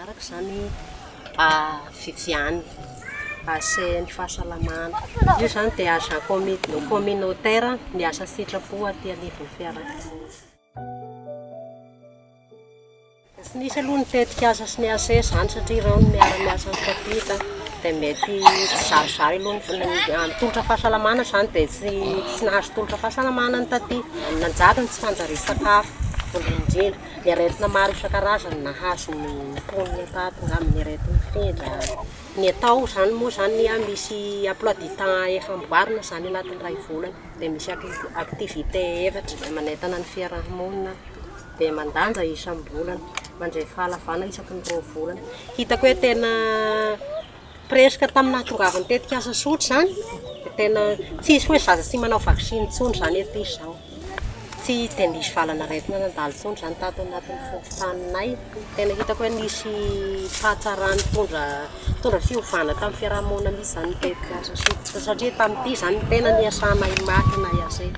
Anarako izany Viviane, AC ny fahasalamana. Io izany dia agent communautaire miasa sitrapo aty anivon'ny fiarahamonina. Tsy nisy aloha ny tetikasa sy ny AC izany satria ireo no miara-miasa amin'ny mpampita dia mety tsizarizary aloha ny ny tolotra fahasalamana izany dia tsy tsy nahazo tolotra fahasalamana ny taty. Nanjary ny tsy fanjarian-tsakafo voalohany indrindra, ny aretina maro isan-karazany nahazo ny mponina tato angamba ny areti-mifindra. Ny atao izany moa izany misy emploi du temps efa amboarina izany anatin'ny iray volana dia misy activité efatra manentana ny fiaraha-monina. dia mandanja isam-bolana, mandray fahalavana isaky ny roa volana. Hitako hoe tena presque tamin'ny nahatongavan'ny tetikasa Sotry izany dia tena tsisy hoe zaza tsy manao vaksiny intsony izany aty izao. Tsy dia nisy valan'aretina nandalo intsony izany tato anatin'ny fokontaninay. Tena hitako hoe nisy fahatsarana nitondra nitondra fiovana tamin'ny fiaraha-monina mihitsy izany ny tetikasa Sotry satria tamin'ity izany tena niasanay mafy na hiasa.